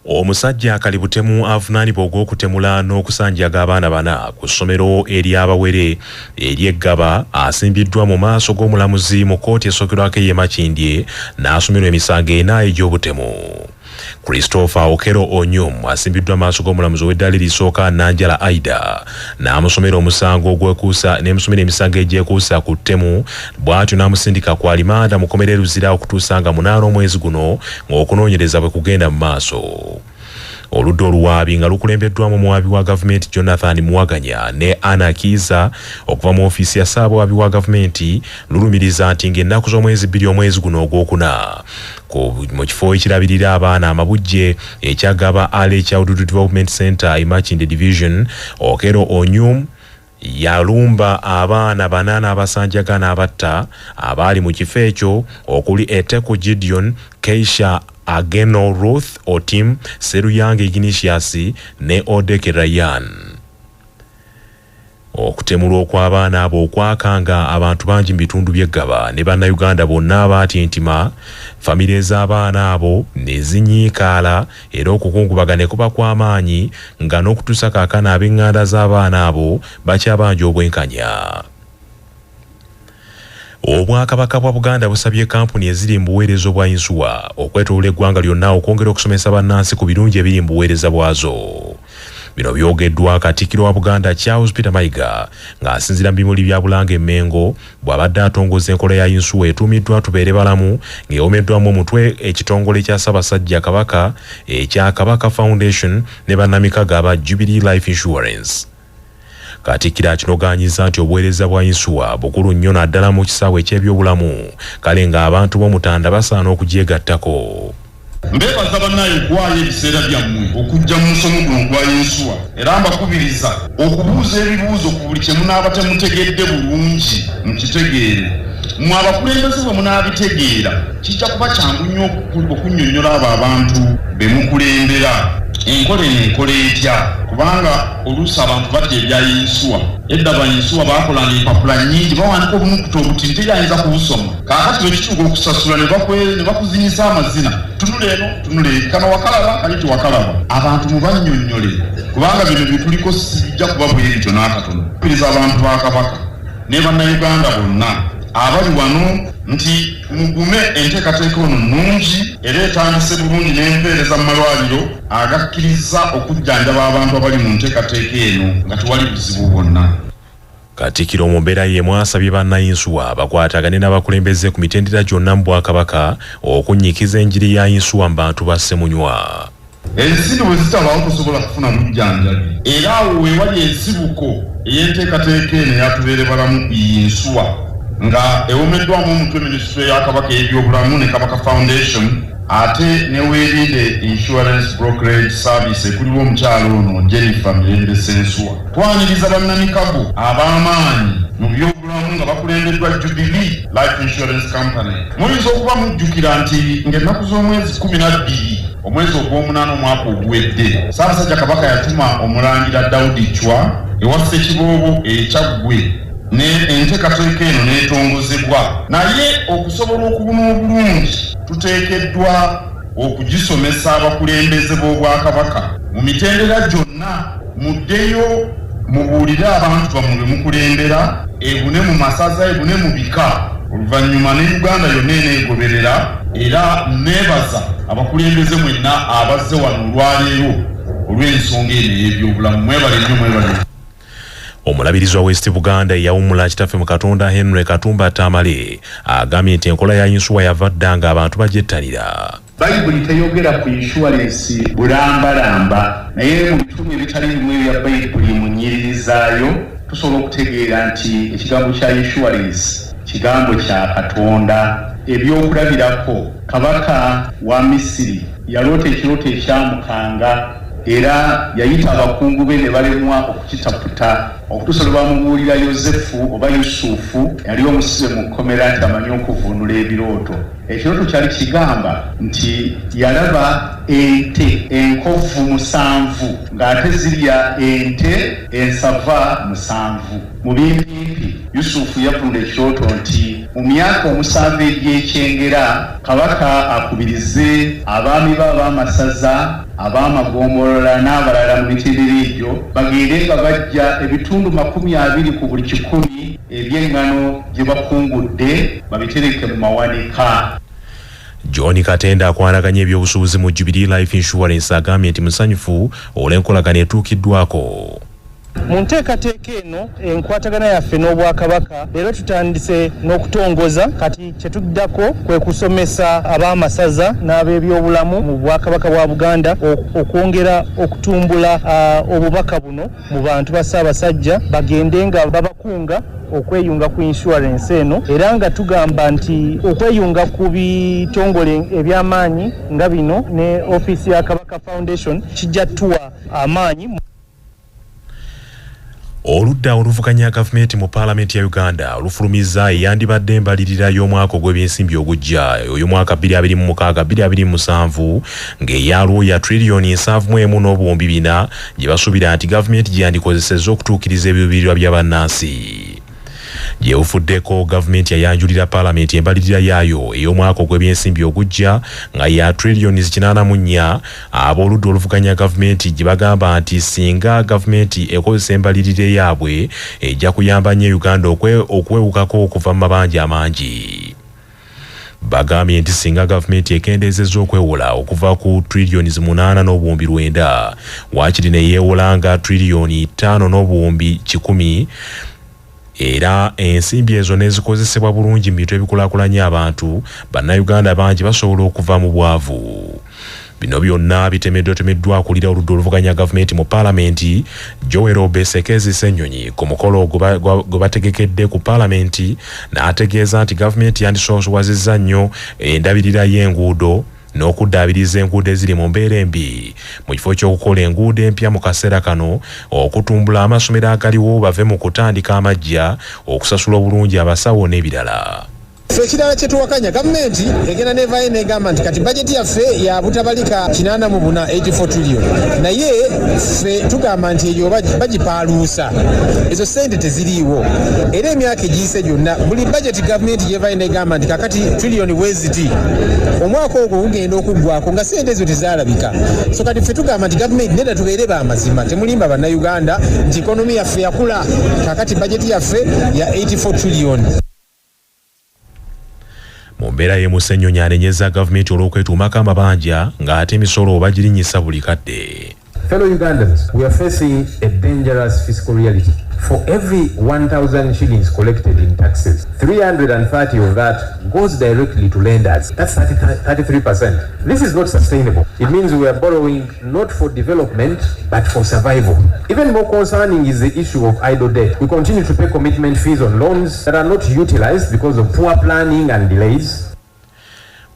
Omusajja kalibutemu avunaanibwa ogw'okutemula n'okusanjaga abaana bana ku ssomero ery'abawere ery'eggaba asimbiddwa mu maaso g'omulamuzi mu kkooti esookerwako ey'e Makindye n'asomerwa emisango ena egy'obutemu. Christopher Okello Onyum asimbiddwa maaso g'omulamuzi ow'eddaala erisooka Nanjala Aida n'amusomera omusango ogwekuusa n'emusomera emisango egyekuusa ku ttemu bw'atyo n'amusindika ku alimanda mu kkomera e Luzira okutuusa nga 8 omwezi guno ng'okunoonyereza bwe kugenda mu maaso. Oludda oluwaabi nga lukulembeddwamu omuwaabi wa gavumenti Jonathan Muwaganya ne Anna Kiiza okuva mu ofiisi ya Ssaabawaabi wa gavumenti lulumiriza nti ng'ennaku z'omwezi 2 omwezi guno ogwokuna mu kifo ekirabirira abaana amabujje ekya Gaba Early Childhood Development Center e Makindye Division, Okello Onyum yalumba abaana bana n'abasanjaga n'abatta abaali mu kifo ekyo okuli Eteku Gideon, Keisha Ageno, Ruth Otim, Seruyange Ignatius ne Odeke Ryan. Okutemulwa okw'abaana abo okwakanga abantu bangi mu bitundu by'eggaba ne bannayuganda bonna abaatintima, famire z'abaana abo ne zinyiikaala era okukungubaga ne kuba kw'amaanyi nga n'okutuusa kaakano ab'eŋŋanda z'abaana abo bakyabanja obwenkanya. Obwakabaka bwa Buganda busabye kampuni eziri mu buweereza obwa yinsuwa okwetooloola eggwanga lyonna okwongera okusomesa bannansi ku birungi ebiri mu buweereza bwazo. Bino byogeddwa Katikkiro wa Buganda Charles Peter Mayiga ng'asinziira mu bimuli bya Bulange e Mmengo bw'abadde atongoza enkola ya yinsuwa etuumiddwa Tubeere Balamu ng'ewomeddwamu omutwe ekitongole kya Ssaabasajja Kabaka ekya Kabaka Foundation ne bannamikago aba Jubilee Life Insurance. Katikkiro akinogaanyizza nti obuweereza bwa yinsuwa bukulu nnyo naddala mu kisaawe eky'ebyobulamu kale ng'abantu b'Omutanda basaana okugyegattako. Mbeebaza bannaaye okuwaayo ebiseera byammwe okujja mu musomo guno ogwa yinsuwa era mbakubiriza okubuuza ebibuuzo ku buli kye munaaba temutegedde bulungi mukitegeere. Mmwe abakulembeze bwe munaabitegeera kijja kuba kyangu nnyo okunnyonnyola abo abantu be mukulembera enkola eno ekola etya kubanga oluusi abantu batya ebya yinsuwa. Edda ba yinsuwa baakolanga empapula nnyingi bawandiika obunukuta obutini teri ayinza kubusoma. Kaakati bwe kituuka okusasula ne bakuzinyisa amazina tunula eno tunula eri kano wakalaba kali tewakalaba. Abantu mubannyonnyole kubanga bino bye tuliko sibijja kuba bwe bityo n'akatono. Nkubiriza abantu ba Kabaka ne Bannayuganda bonna abali wano nti mugume enteekateeka ono nnungi era etandise bulungi n'empeereza mu malwaliro agakkirizza okujjanjaba abantu abali mu nteekateeka eno nga tewali buzibu bwonna. Katikkiro mu mbeera y'emu asabye bannayinsuwa bakwatagane n'abakulembeze ku mitendera gyonna mu Bwakabaka okunnyikiza enjiri ya yinsuwa mu bantu ba Ssemunywa. Ensimbi bwe zitabaawo tosobola kufuna bujjanjabi era awo we wali ensibuko ey'enteekateeka eno eya Tubeere Balamu Yinsuwa nga ewomeddwamu omutwe minisitule ya Kabaka ey'ebyobulamu ne Kabaka Foundation ate ne Weerinde Insurance Brokerage Service ekulirwa omukyala ono Jennifer Mirembe Ssensuwa. Twaniriza bannamikago ab'amaanyi mu byobulamu nga bakulembeddwa Jubilee Life Insurance Company. Muyinza okuba mujjukira nti ng'ennaku z'omwezi 12 omwezi ogw'omunaana omwaka oguwedde, Ssaabasajja Kabaka yatuma Omulangira Daudi Chwa ewa Ssekiboobo e Kyaggwe ne enteekateeka eno n'etongozebwa. Naye okusobola okubuna obulungi tuteekeddwa okugisomesa abakulembeze b'Obwakabaka mu mitendera gyonna. Muddeyo mubuulire abantu bammwe be mukulembera, ebune mu masaza, ebune mu bika, oluvannyuma ne Uganda yonna eneegoberera. Era nneebaza abakulembeze mwenna abazze wano olwaleero olw'ensonga eno ey'ebyobulamu. Mwebale nnyo, mwebale. Omulabirizi wa West Buganda eyawummula Kitaffe mu Katonda Henry Katumba Tamale agambye nti enkola ya yinsuwa yava dda ng'abantu bagyettanira. Bayibuli teyogera ku inshuwalensi bulambalamba, naye mu bitundu ebitali bimu ebya Bayibuli mu nnyiriri zaayo, tusobola okutegeera nti ekigambo kya inshuwalensi kigambo kya Katonda. Ebyokulabirako, Kabaka wa Misiri yaloota ekirooto ekyamukanga. Era yayita abakungu be ne balemwa okukitaputa okutuusa lwe bamubuulira Yozefu oba Yusufu eyali omusibe mu kkomera nti amanyi okuvvuunula ebirooto. Ekirooto kyali kigamba nti yalaba ente enkovvu musanvu ng'ate zirya ente ensava musanvu. Mu bimpimpi, Yusufu yavvuunula ekirooto nti mu myaka omusanvu egy'ekyengera, Kabaka akubirize abaami be ab'amasaza, ab'amagombolola n'abalala mu mitendera egyo bagende nga baggya ebitundu 20 ku buli kikumi eby'eŋŋano gye bakungudde babitereke mu mawanika. John Katende akwanaganya ebyobusuubuzi mu Jubilee Life Insurance agambye nti musanyufu olw'enkolagana etuukiddwako. Mu nteekateeka eno enkwatagana yaffe n'Obwakabaka leero tutandise n'okutongoza kati kye tuddako kwe kusomesa ab'amasaza n'abebyobulamu mu Bwakabaka bwa Buganda okwongera okutumbula obubaka buno mu bantu ba Ssaabasajja bagende nga babakunga okweyunga ku insurance eno era nga tugamba nti okweyunga ku bitongole eby'amaanyi nga bino ne ofiisi ya Kabaka Foundation kijja tuwa amaanyi. Oludda oluvuganya gavumenti mu paalamenti ya Uganda olufulumizza eyandibadde embalirira y'omwaka ogw'ebyensimbi ogujja oy'omwaka 2026 2027 ng'eyalwo ya triliyoni 71 n'obuwumbi 4 gye basuubira nti gavumenti gye yandikozesezza okutuukiriza ebiruubirirwa bya bannansi. Gye buvuddeko gavumenti yayanjulira paalamenti embalirira yaayo ey'omwaka ogw'ebyensimbi ogujja nga ya triliyoni 84 ab'oludda oluvuganya gavumenti gye bagamba nti singa gavumenti ekozesa embalirira eyaabwe ejja kuyamba nnyo Uganda okwewukako okuva mu mabanja amangi. Bagambye nti singa gavumenti ekendeezezza okwewola okuva ku triliyoni 8 n'obuwumbi 9 waakiri ne yeewola nga triliyoni 5 n'obuwumbi 100 era ensimbi ezo n'ezikozesebwa bulungi mu bintu ebikulaakulanya abantu, Bannayuganda bangi basobola okuva mu bwavu. Bino byonna bitemeddwatemeddwa akulira oludda oluvuganya gavumenti mu paalamenti Joel Besekezi Ssenyonyi ku mukolo gwe bategekedde ku paalamenti n'ategeeza nti gavumenti yandisoosowazizza nnyo endabirira y'enguudo n'okuddaabiriza enguudo eziri mu mbeera embi mu kifo ky'okukola enguudo empya mu kaseera kano, okutumbula amasomero agaliwo bave mu kutandika amaggya, okusasula obulungi abasawo n'ebirala. Ffe ekirala kye tuwakanya, gavumenti egenda n'evaayo n'egamba nti kati bajeti yaffe ya butabalika 84, 84 trillion, naye ffe tugamba nti eyo bagipaaluusa, ezo ssente teziriiwo. Era emyaka egiyise gyonna buli bajeti gavumenti gyevaayo n'egamba nti kakati trillion bweziti, omwaka ogwo gugenda okuggwako nga ssente ezo tezaalabika. So kati ffe tugamba nti gavumenti nedda, tubeere b'amazima, temulimba Bannayuganda nti ikonomi yaffe yakula, kakati bajeti yaffe ya 84 trillion. Mu mbeera y'emu Ssenyonyi anenyezza gavumenti olw'okwetuumako amabanja ng'ate emisolo bagirinnyisa buli kadde. Fellow Ugandans, we are facing a dangerous fiscal reality. For every 1,000 shillings collected in taxes, 330 of that goes directly to lenders. That's 33%. This is not sustainable. It means we are borrowing not for development, but for survival. Even more concerning is the issue of idle debt. We continue to pay commitment fees on loans that are not utilized because of poor planning and delays.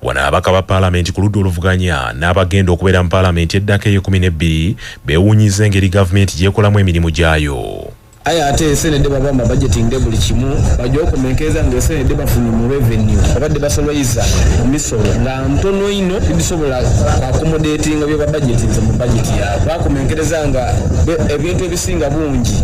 Wano ababaka ba paalamenti ku ludda oluvuganya n'abagenda okubeera mu paalamenti eddako ey'ekumi n'ebbiri beewuunyizza engeri gavumenti gy'ekolamu emirimu gyayo. Aye ate esente dhe baba mu budgeting buli kimu bajja okukomenkeza nga esente dhe bafunye mu revenue oba dhe basolwaiza mu misolo nga ntono inho tidhisobola ku accommodatinga bye babudgetinze mu budget yaabwe. Bakomenkereza nga ebintu ebisinga bungi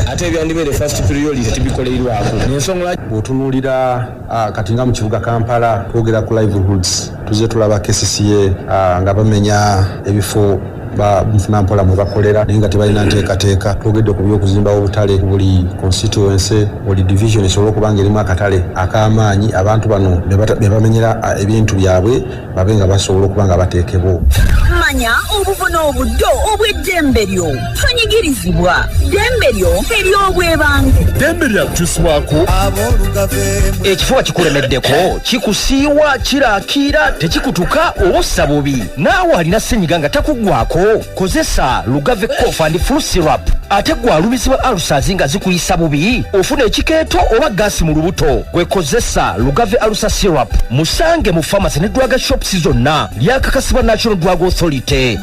ate ebyandibaire first priority tibikoleirwaku n'ensonga. Bw'otunuulira kati nga mu kibuga Kampala twogera ku livelihoods, tuzze tulaba KCCA nga bamenya ebifo ba nfunampola mwe bakolera naye nga tebalina nteekateeka. Twogedde ku by'okuzimbawo obutale ku buli constituency, buli division esobole okuba nga erimu akatale ak'amaanyi, abantu bano be bamenyera ebintu byabwe babe nga basobola okuba nga bateekebwa. Manya obuvuna obuddo obw'eddembe lyo, tonyigirizibwa, ddembe lyo ery'obwebange. Ddembe lyakukyusibwako. Ekifuba kikulemeddeko, kikusiiwa, kirakiira, tekikutuka oba ossa bubi, naawe alina ssenyiga nga takuggwako, kozesa Lugave Cough and Flu Syrup. Ate gwe alumizibwa ulcers nga zikuyisa bubi, ofuna ekikeeto oba gaasi mu lubuto, gwe kozesa Lugave Ulcer Syrup. Musange mu pharmacy ne drug shops zonna. Lyakakasibwa National Drug Authority.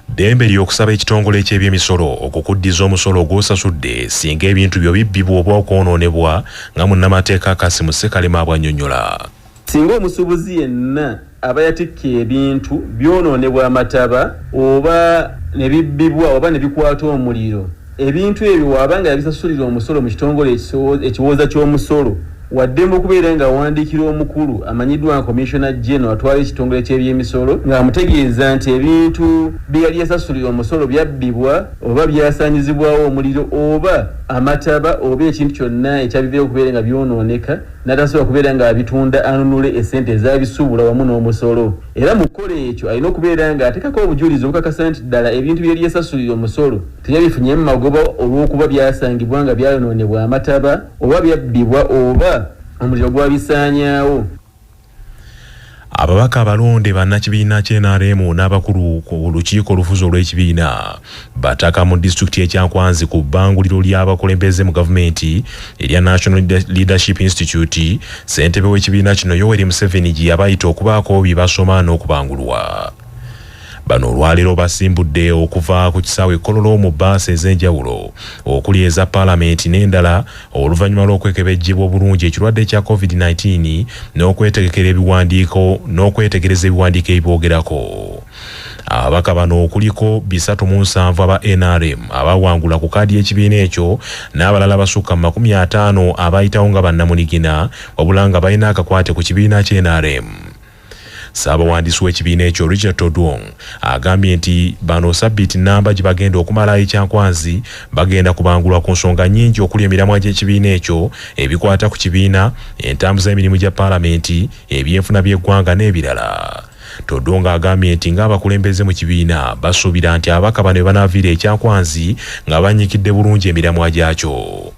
Ddembe lyo okusaba ekitongole ky'ebyemisolo okukuddiza omusolo gw'osasudde singa ebintu byo bibbibwa oba okwonoonebwa, nga munnamateeka Kassim Ssekalema bw'annyonnyola. Singa omusuubuzi yenna aba yatikka ebintu byonoonebwa amataba oba ne bibbibwa oba ne bikwata omuliro, ebintu ebyo w'aba nga yabisasulira omusolo mu kitongole ekiwooza ky'omusolo, wa ddembe okubeera ng'awandiikira omukulu amanyiddwa nga Commissioner General atwala ekitongole ky'ebyemisolo ng'amutegeeza nti ebintu bye yali yasasulira omusolo byabbibwa oba byasaanyizibwawo omuliro oba amataba oba ekintu kyonna ekyabiviirako okubeera nga byonooneka n'atasobola kubeera ng'abitunda anunule essente ezabisuubula wamu n'omusolo. Era mu kukola ekyo alina okubeera ng'ateekako obujulizi obukakasa nti ddala ebintu bye yali yasasulira omusolo teyabifunyemu magoba olw'okuba byasangibwa nga byayonoonebwa amataba oba byabbibwa oba omuliro gwabisaanyaawo. Ababaka abalonde bannakibiina kya NRM n'abakulu ku lukiiko olufuzi olw'ekibiina bataka mu disitulikiti y'e Kyankwanzi ku bbanguliro ly'abakulembeze mu gavumenti erya National Leadership Institute, ssentebe w'ekibiina kino Yoweri Museveni gye yabayita okubaako bye basoma n'okubangulwa. Bano olwaleero basimbudde okuva ku kisaawe e Kololo mu bbaasi ez'enjawulo okuli eza palamenti n'endala oluvannyuma lw'okwekebejjebwa obulungi ekirwadde kya Covid-19 n'okwetegekera ebiwandiiko n'okwetegereza ebiwandiiko ebiboogerako. Ababaka bano okuliko 307 aba NRM abawangula ku kaadi y'ekibiina ekyo n'abalala abasukka mu 50 abayitawo nga bannamunigina wabula nga balina akakwate ku kibiina kya NRM. Ssaabawandiisi w'ekibiina ekyo Richard Todwong agambye nti bano sabbiiti nnamba gye bagenda okumala e Kyankwanzi bagenda kubangulwa ku nsonga nnyingi okuli emiramwa gy'ekibiina ekyo, ebikwata ku kibiina, entambuza y'emirimu gya palamenti, ebyenfuna by'eggwanga n'ebirala. Todwong agambye nti ng'abakulembeze mu kibiina basuubira nti ababaka bano we banaaviira e Kyankwanzi nga bannyikidde bulungi emiramwa gyakyo.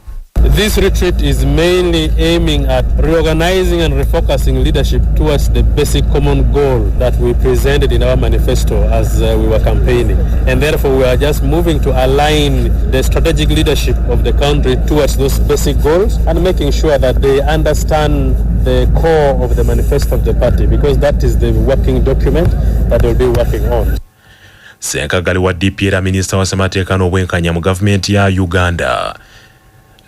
This retreat is mainly aiming at reorganizing and refocusing leadership towards the basic common goal that we presented in our manifesto as we were campaigning. And therefore we are just moving to align the strategic leadership of the country towards those basic goals and making sure that they understand the core of the manifesto of the party, because that is the working document that they'll be working on. Ssenkaggale wa DP era minisita wa ssemateeka n'obwenkanya mu gavumenti ya Uganda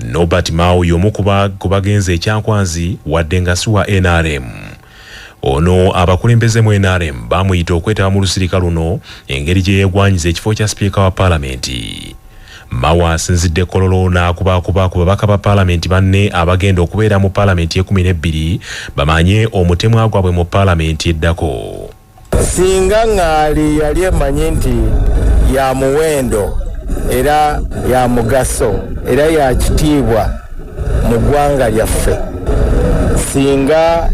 Norbert Mao y'omu ku bagenze e Kyankwanzi wadde nga si wa NRM. Ono abakulembeze mu NRM bamuyita okwetaba mu lusirika luno engeri gye yeegwanyiza ekifo kya sipiika wa palamenti. Mao asinzidde Kololo n'akubaakuba ku babaka ba palamenti banne abagenda okubeera mu palamenti y'ekkumi n'ebbiri bamanye omutemwa gwabwe mu palamenti eddako. Singa ŋŋaali yali emanyi nti ya muwendo era ya mugaso era ya kitiibwa mu ggwanga lyaffe, singa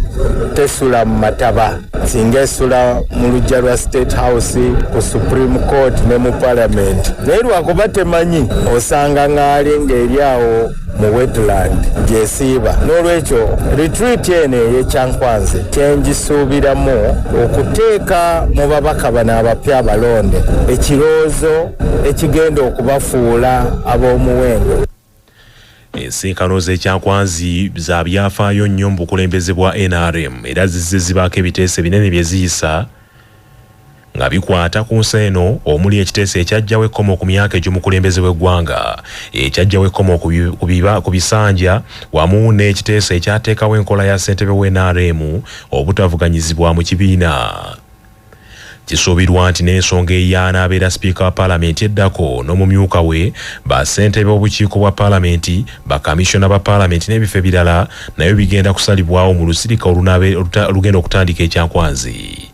tesula mu mataba, singa esula mu luggya lwa State House, ku Supreme Court ne mu Parliament. Naye lwakuba temanyi, osanga ŋŋaali ng'eri awo mu wetland gy'esiiba. N'olwekyo retreat eno ey'Ekyankwanzi kyengisuubiramu okuteeka mu babaka bano abapya abalonde ekirowoozo ekigenda okubafuula ab'omuwendo. Ensinkano z'Ekyankwanzi za byafaayo nnyo mu bukulembeze bwa NRM era zizze zibaako ebiteeso ebinene bye ziyisa nga bikwata ku nsi eno omuli ekiteeso ekyaggyawo ekkomo ku myaka egy'omukulembeze w'eggwanga, ekyaggyawo ekkomo ku bisanja wamu n'ekiteeso ekyateekawo enkola ya ssentebe wa NRM obutavuganyizibwa mu kibiina. Kisuubirwa nti n'ensonga ey'anaabeera sipiika wa palamenti eddako n'omumyuka we, bassentebe b'obukiiko bwa palamenti, bakamishona ba palamenti n'ebifo ebirala nayo bigenda kusalibwawo mu lusirika olugenda okutandika e Kyankwanzi.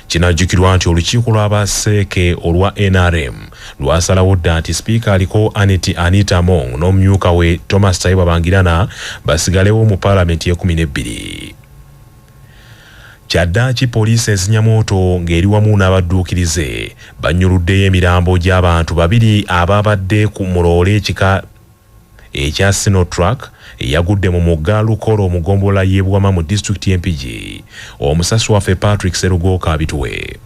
Kinajjukirwa nti olukiiko lw'abaseeke olwa NRM lwasalawo dda nti sipiika aliko Anita Among n'omumyuka we Thomas Tayebwa Bangirana basigalewo mu palamenti y'ekkumi n'ebbiri. Kyaddaaki poliisi enzinyamwoto ng'eri wamu n'abadduukirize bannyuluddeyo emirambo gy'abantu babiri ababadde ku muloole ekika ekya Sinotruck eyagudde mu mugga Lukolo mu ggombolola y'e Buwama mu disitulikiti y'e Mpigi. Omusasi waffe Patrick Sserugoka abituwe.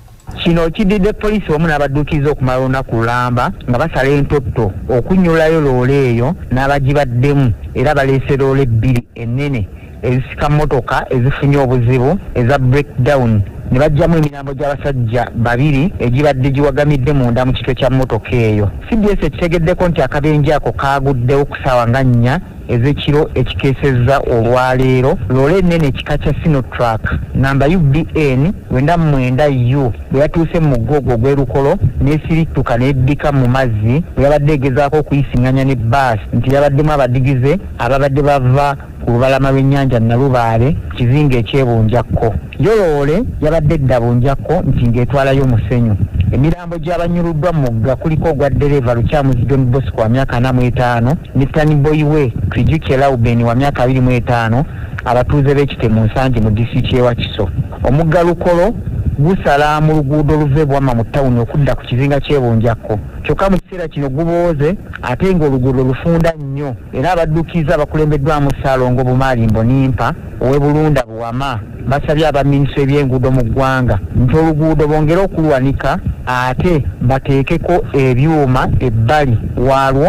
Kino kiddiridde poliisi wamu n'abadduukirize okumala olunaku lulamba nga basala entotto okunnyululayo loole eyo n'abagibaddemu era baleese loole bbiri ennene ezisika mmotoka ezifunye obuzibu eza breakdown ne baggyamu emirambo gy'abasajja babiri egibadde giwagamidde munda mu kitwe kya mmotoka eyo. Cbs ekitegeddeko nti akabenje ako kaaguddewo ku ssaawa nga nnya ez'ekiro ekikeesezza olwaleero. Loole ennene ekika kya Sinotruck namba UBN 99 U bwe yatuuse mu mugga ogwo ogw'e Lukolo n'esirituka n'eddika mu mazzi bwe yabadde egezaako okuyisinganya ne bbaasi nti yabaddemu abadigize ababadde bava ku lubalama lw'ennyanja Nalubaale kizinga eky'e Bunjakko. Yo loole yabadde edda Bunjakko nti ng'etwalayo musenyu. Emirambo gy'abanyuluddwa mu mugga kuliko ogwa ddereeva Lukyamuzi John Bosco wa myaka 45 ne taniboyi we Twijukye Lauben wa myaka 25 abatuuze b'e Kitemu Nsangi mu disitulikiti y'e Wakiso. Omugga Lukolo gusala mu luguudo oluva e Buwama mu ttawuni okudda ku kizinga ky'e Bunjakko kyokka mu kiseera kino gubooze ate ng'oluguudo lufunda nnyo era abadduukirize abakulembeddwamu Ssaalongo Bumaali Mbonimpa ow'e Bulunda Buwama basabye aba minisitule y'ebyenguudo mu ggwanga nti oluguudo bongere okuluwanika ate bateekeko ebyuma ebbali waalwo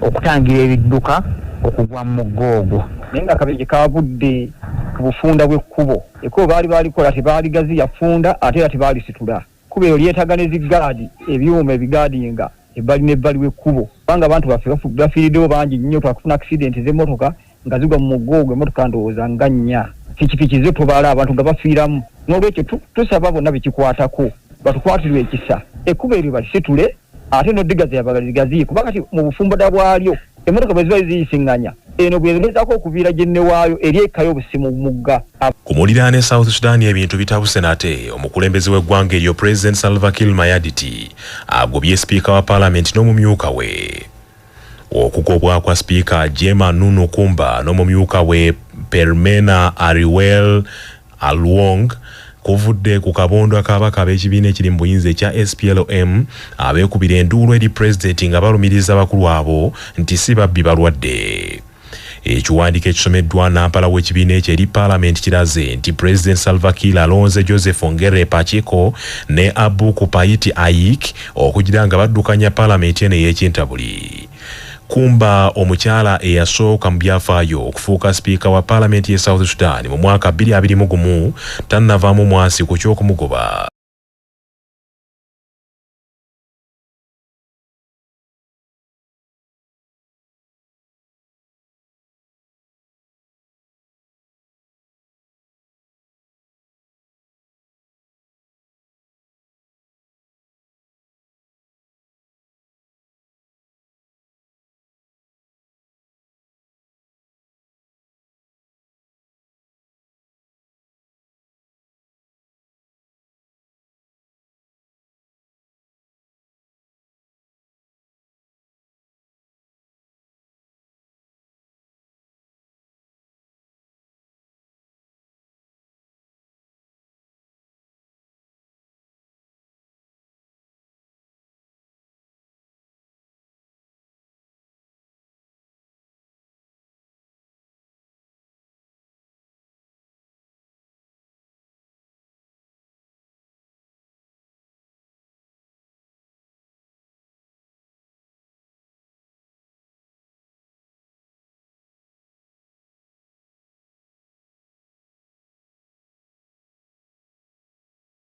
okutangira ebidduka okugwa mu mugga ogwo. Naye nga akabenje kaavudde ku bufunda bw'ekkubo. Ekkubo baali baalikola tebaaligaziya ffunda ate era tebaalisitula. Ekkubo eryo lyetaaga ne ziggaadi, ebyuma ebigaadinga ebbali n'ebbali w'ekkubo kubanga abantu baffe bafiiriddewo bangi nnyo. Twakafuna akisidenti z'emmotoka nga zigwa mu mugga ogwo, emmotoka ndowooza nga nnya. Pikipiki zo tobala abantu nga bafiiramu. Noolwekyo tusaba bonna be kikwatako batukwatirwe ekisa, ekkubo eryo balisitule ate n'odigaziya baligaziye kuba kati mu bufumbo bwalyo emmotoka bwe ziba ziyisinganya eno bw'egezaako okuviira gye waayo eri ekkayo obusi mu mugga. Ku muliraano e South Sudan ebintu bitabuse nate. Omukulembeze w'eggwanga eryo President Salva Kiir Mayardit agobye sipiika wa paalamenti n'omumyuka we. Okugobwa kwa sipiika Jema Nunu Kumba n'omumyuka we Permena Ariwel Aluong kuvudde ku kabondo ak'ababaka ab'ekibiina ekiri mu buyinza ekya SPLM abeekubira enduulu eri pulezidenti nga balumiriza bakulu abo nti si babbi, balwadde. Ekiwandiiko ekisomeddwa nampala w'ekibiina ekyo eri paalamenti kiraze nti Pulezidenti Salva Kiir alonze Joseph Ngere Pachiko ne Abuku Paiti Ayik okugira nga baddukanya paalamenti eno ey'ekintabuli. Kumba, omukyala eyasooka mu byafaayo okufuuka sipiika wa paalamenti ye South Sudan mu mwaka 2021, tannavaamu mwasi ku ky'okumugoba.